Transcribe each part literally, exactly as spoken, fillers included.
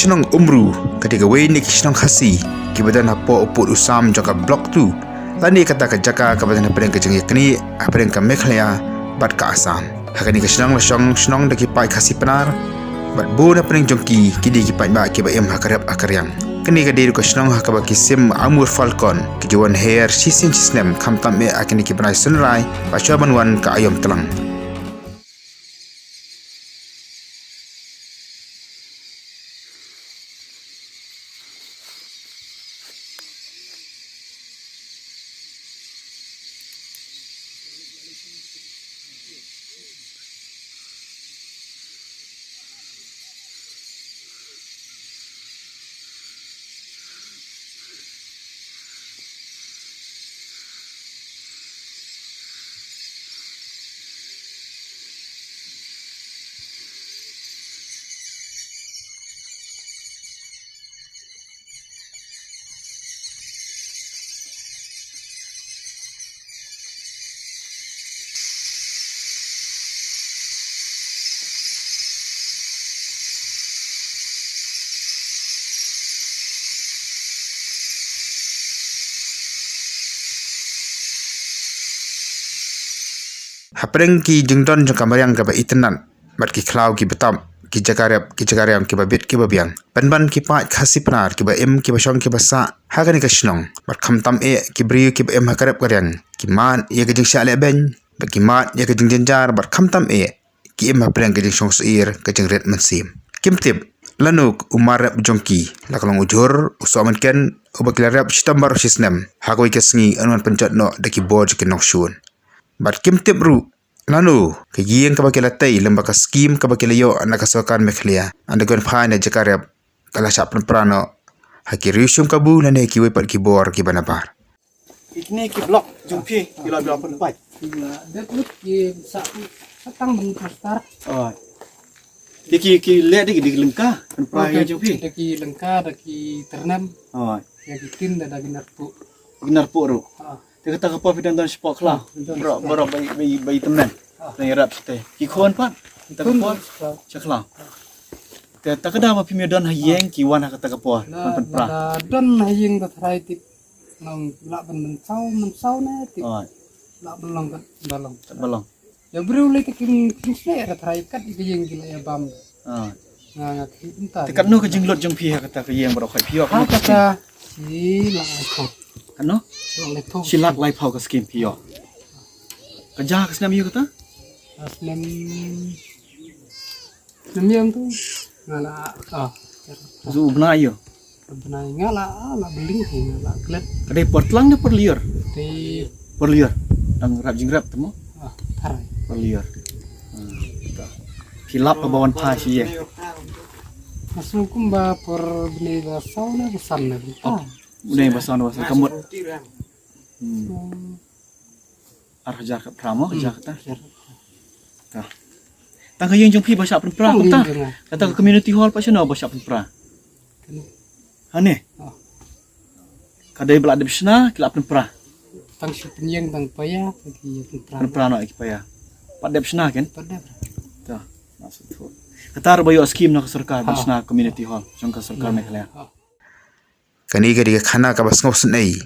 Shnong Umru ka dei kawei na ki shnong Khasi kiba don hapoh u pud u sam jong ka Block two, lane kata ka jaka kaba don hapdeng ka jingïaknieh hapdeng ka Meghalaya bad ka Assam. Ha kane ka shnong la shong shnong da ki paid Khasi Pnar bad bun hapdeng jong ki ki dei ki paidbah kiba im ha ka rep ha ka riang. Kane ka dei ruh ka shnong ha kaba ki sim Amur Falcon ki ju wan her shisien shisnem, khamtam eh ha kine ki bnai Sunrai ba shuwa ban wan ka aïom tlang. Hapdeng ki jingdon jong ka mariang kaba itynnad bad ki khlaw kiba tap, ki jaka rep, ki jaka riang kiba bit kiba biang, pynban ki paid Khasi Pnar kiba im kiba shong kiba sah ha kane ka shnong, bad khamtam eh ki briew kiba im ha ka rep ka riang, ki mad ïa ka jingshah lehbeiñ bad ki mad ïa ka jingjynjar, bad khamtam eh ki im hapdeng ka jingsngewsyier ka jingrit mynsiem. Kim tip lano u mar rep jong ki, la ka long u jhur, u sohmynken, uba ki la rep shitom baroh shisnem ha kawei ka sngi yn wan pynjot noh da ki bor jong ki nongshun. Bad kim tip ruh lano ka ïing kaba ki la tei lyngba ka skim kaba ki la ïoh na ka sorkar Meghalaya, ynda ki wan phai na jaka rep, ka la shah pynpra noh ha ki riew shim kabu lane kiwei pat ki bor kiba nabar. Kine ki block jong phi ki la, ki la pynpait. Ki la dep lut ki sa, sa tang ban plaster. Oh. Ki, ki, ki leh da ki, da ki lyngka, pynpra ïa jong phi. Da ki lyngka, da ki tyrnem. Oh. Ïa ki tin da, da ki narpuh. Ki narpuh ruh. Ah. Te kata ka por phi dang don shapoh khlaw. Ah, don shapoh. Baroh, baroh ba, ba, ba tymmen. Ah. Dang ïarap shatei. Ki khun pat. Kata ka por. Khun shapoh khlaw. Sha khlaw. Te kata ka daw ba phim don ha ïing ki wan ha kata ka por. Ban pynpra. Lada don ha ïing da tharai tip. Nong lah ban mynsaw, mynsaw ne tip. Oh. Lah ban long kat ba long. Kat ba long. Ïa briew lei te kim, kim sngewthuh da tharai kat ïa ka ïing ki la ïa bam. Ah. Nga, nga kim kumta. Te katno ka jinglut jong phi ha kata ka ïing baroh khoit phi ïoh? Ha kata shi lak laiphew. Katno? Shi lak laiphew. Shi lak laiphew ka skim phi ïoh. Ka jia ka snem ïa kata? Ka snem Snem ïa tu nga la, ah, zu bnai ïa. Bnai nga la, ah, la building hi nga la klet. Ka dei por tlang ne por lyiur? Dei por lyiur. Dang rap jingrap te mo? Ah, tharai. Por lyiur. Hmm, ta. Phi lap ka ba wan phai shi ïa. Nga sngew kumba por bnai ba saw ne ba san ne. Oh, bnai ba saw ne ba san ka mut. Hmm. Hmm. Ar hajar khatphra mo, hmm, hajar kata. Hajar. Ta. Tang ka ïing jong phi ba shah pynpra kumta. Kata ka community hall pat shano ba shah pynpra? Kane. Hane? Oh. Ka dei ba la dep shna, ki la pynpra. Tang shu pynïeng tang paia, ki pynpra. Pynpra noh ki paia. Pat dep shna ken? Pat dep. Ta. Maksud tu. Kata ruh ba ïoh skim na ka sorkar ba shna community hall jong ka sorkar Meghalaya. Ha. Kane ka dei ka khana kaba sngewsynei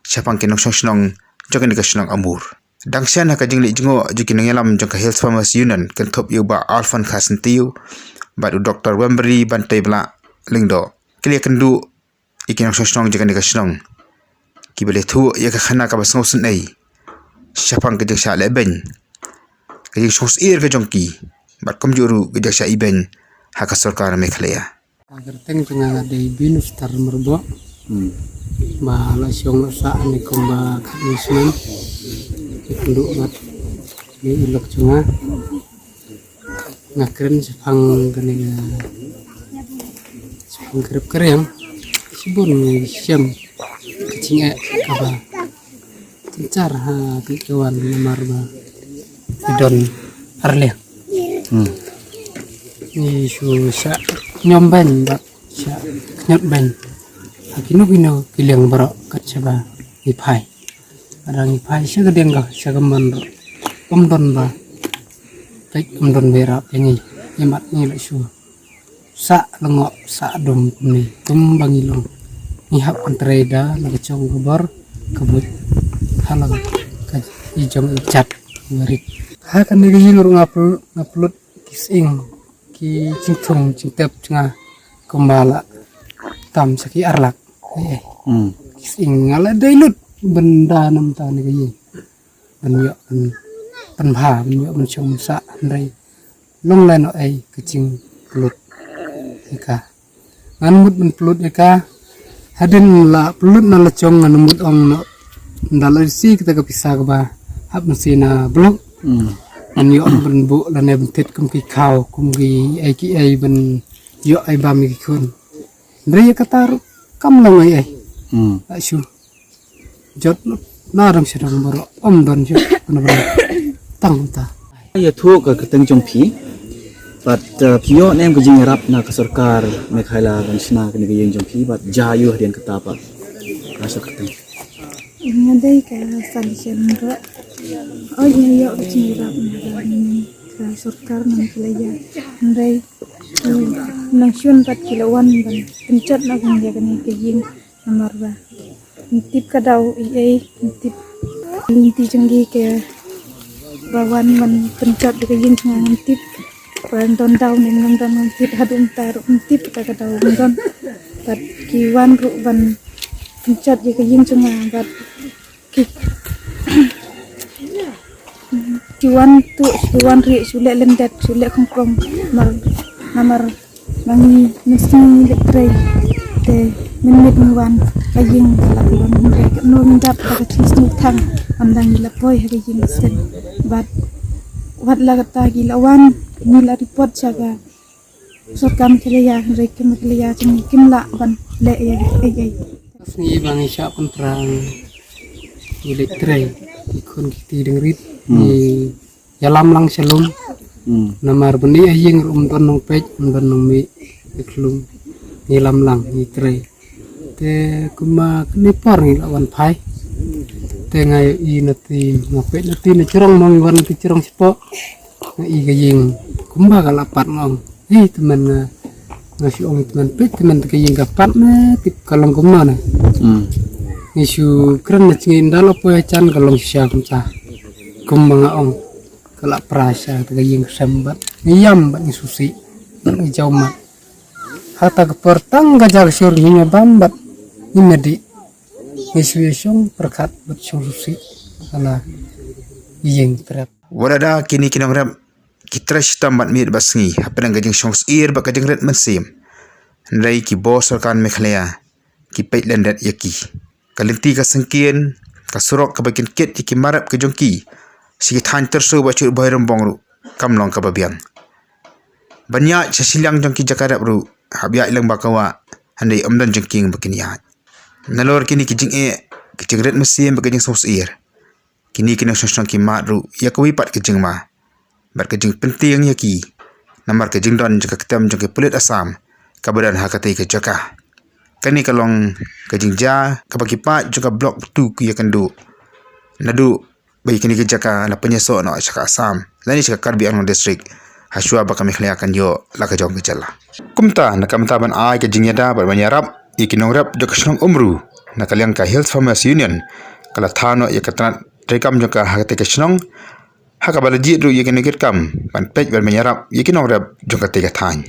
shaphang ki nongshong shnong jong kane ka shnong Amur. Dang shen ha ka jingleit jngoh jong ki nongïalam jong ka Hills Farmers Union kynthup ïa u Bah Alfon Kharsyntiew bad u Doktor Wemberly Banteiblah Lyngdoh, ki la ïakynduh ïa ki nongshong shnong jong kane ka shnong, kiba la ïathuh ïa ka khana kaba sngewsynei shaphang ka jingshah lehbeiñ, ka jingsngewsyier ka jong ki, bad kumjuh ruh ka jingshah ibeiñ ha ka sorkar Meghalaya. Ka kyrteng jong nga nga dei Binustar Myrboh. Hmm. Ba la shong la sah ne kumba khatnai snem. Ïakynduh bad ïa i lok jong nga. Nga kren shaphang kane ka, shaphang ka rep ka riang. Shibun ngi shem ka jingeh kaba Synshar ha ki ka wan namar ba ki don ar liang. Hmm. Ngi shu shah ñiom beiñ bad shah kñiot beiñ ha kino kino ki liang baroh kat shaba ngi phai. Lada ngi phai sha ka dieng ka sha ka mon ruh ym don ba peit, ym don ba ïarap ïa ngi. Ïa mat ngi la shu Sah lyngngoh sah dum kumne kum ba ngi long. Ngi hap ban trei da la ka jong ka bor ka buit. Ha la ka i jong i jat nga rit. Ha kane ka ïing ruh nga pl-, nga pynlut ki sying, ki jingthung jingtep jong nga kumba la tam sa ki ar lak. Eh, eh. Hmm. Ki sying nga la dei lut ban da namar kane ka ïing. Ban ïoh ban pynbha, ban ïoh ban shong ban sah, hynrei long lehnoh ei ka jingpynlut ïa ka. Ngan mut ban pynlut ïa ka. Hadien la pynlut na la jong ngan mut ong noh, nda la risi kata ka pisa kaba hap ban siew na block. Hmm. Ngan ïoh ban buh lane ban thied kum ki khaw, kum ki ei ki ei ban ïoh ei bam ïa ki khun. Hynrei ïa kata ruh kam long ei ei. Hmm. La shu jot na dang sha dang baroh, ym don shuh na baroh. Tang ta. Ïathuh ka kyrteng jong phi. Bad, uh, phi ïoh ne em ka jingïarap na ka sorkar Meghalaya ban shna kane ka ïing jong phi, bad jia aiu hadien kata pat? Nga sa kyrteng. Nga dei ka Salisha Lyngdoh. Oi, nga ïoh ka jingïarap na ka sorkar na Meghalaya. Hynrei, uh, nang shun pat ki la wan ban pynjot na ka ïing, ïa kane ka ïing. Namar ba ngim tip ka daw ei ei, ngim tip lynti jong ki kiba wan ban pynjot ïa ka ïing jong nga, ngim tip ba don daw ne ngim don, ngim tip haduh mynta ruh, ngim tip kata ka daw ngim don. Bad ki wan ruh ban pynjot ïa ka ïing jong nga bad ki Ki wan tuh, ki wan rieh, shu leh lyndet, shu leh khongkrong. Namar, namar ba ngi mynsngi ngi leit trei. Te mynmiet ngi wan, ka ïing ka la ka wan, hynrei kano ngi dap da ka jingsngewthuh. Ynda ngi la poi ha ka ïing shen. Bad wat la kata ki la wan, ngi la report sha ka sorkar Meghalaya, hynrei ka Meghalaya jong ngi kim lah ban leh ïa ei ei. Ngi ba ngi shah pynpra ngi leit trei, ki khun ki kti dang rit, hmm, ngi ïalam lang sha lum. Hmm. Namar ba ngi ïa ïing ruh ym don nongpeit, ym don nongmih, ïa ka lum. Ngi lam lang, ngi trei. Te kumba kane por ngi la wan phai. Te nga ïohi na ti, nga peit na ti na jrong, ma ngi wan na ti jrong shapoh. Nga ïohi ka ïing kumba ka la pat, nga ong, "Ei, tymmen nga, nga shu ong tymmen, peit tymmen te ka ïing ka pat ne, tip ka long kumno ne." Hmm. Ngi shu kren na jngi, ynda la poi ha jan ka long shisha kumta. Kumba nga ong, ka la pra shisha te ka ïing ka sem bad ngi ïam bad ngi sngewsih bad ngi jaw mat. Hata ka por tang ka jaka shur ngi ïa bam bad ngi medi. Ngi shu ïa shong pyrkhat bad shong sngewsih. Ka la ïing trep. Wat la da kine ki nongrep ki trei shitom bad miet bad sngi hapdeng ka jingshong syier bad ka jingrit mynsiem. Hynrei ki bor sorkar Meghalaya ki peit lyndet ïa ki. Ka lynti ka syngkien, ka surok kaba kin kit ïa ki mar rep ka jong ki sha ki thaiñ Tyrso bad Shutboi Rymbong ruh kam long kaba biang. Ban ïaid sha shiliang jong ki jaka rep ruh hap ïaid lang bad ka wah, hynrei ym don jingkieng ba kin ïaid. Nalor kine ki jingeh, ki jingrit mynsiem bad ki jingsngewsyier, kine ki nongshong shnong ki mad ruh ïa kawei pat ka jingma bad ka jingpyntieng ïa ki namar ka jingdon jong ka ktem jong ki pulit Assam kaba don ha katei ka jaka. Kane ka long ka jingjia kaba ki paid jong ka Block two ki ïakynduh naduh ba ïa kane ka jaka la pynïasoh noh sha ka Assam lane sha ka Karbi Anglong District, hashwa ba ka Meghalaya kan ïoh la ka jong ka jylla. Kumta, na ka bynta ban ai ka jingïada bad ban ïarap ïa ki nongrep jong ka shnong Umru, na ka liang ka Hills Farmers Union ka la thaw noh ïa ka tnat treikam jong ka ha katei ka shnong, ha kaba la jied ruh ïa ki nongkitkam ban peit ban ïarap ïa ki nongrep jong katei ka thaiñ.